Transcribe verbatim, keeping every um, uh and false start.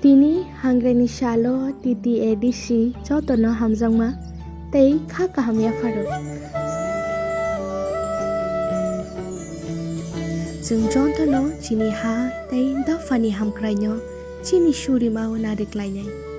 Tini hangre ni salo T T A D C jotono hamjakma tei kha kaham yapharo. Chwng jotono chini ha tei dophani hamkraino chini surima o nariklainai.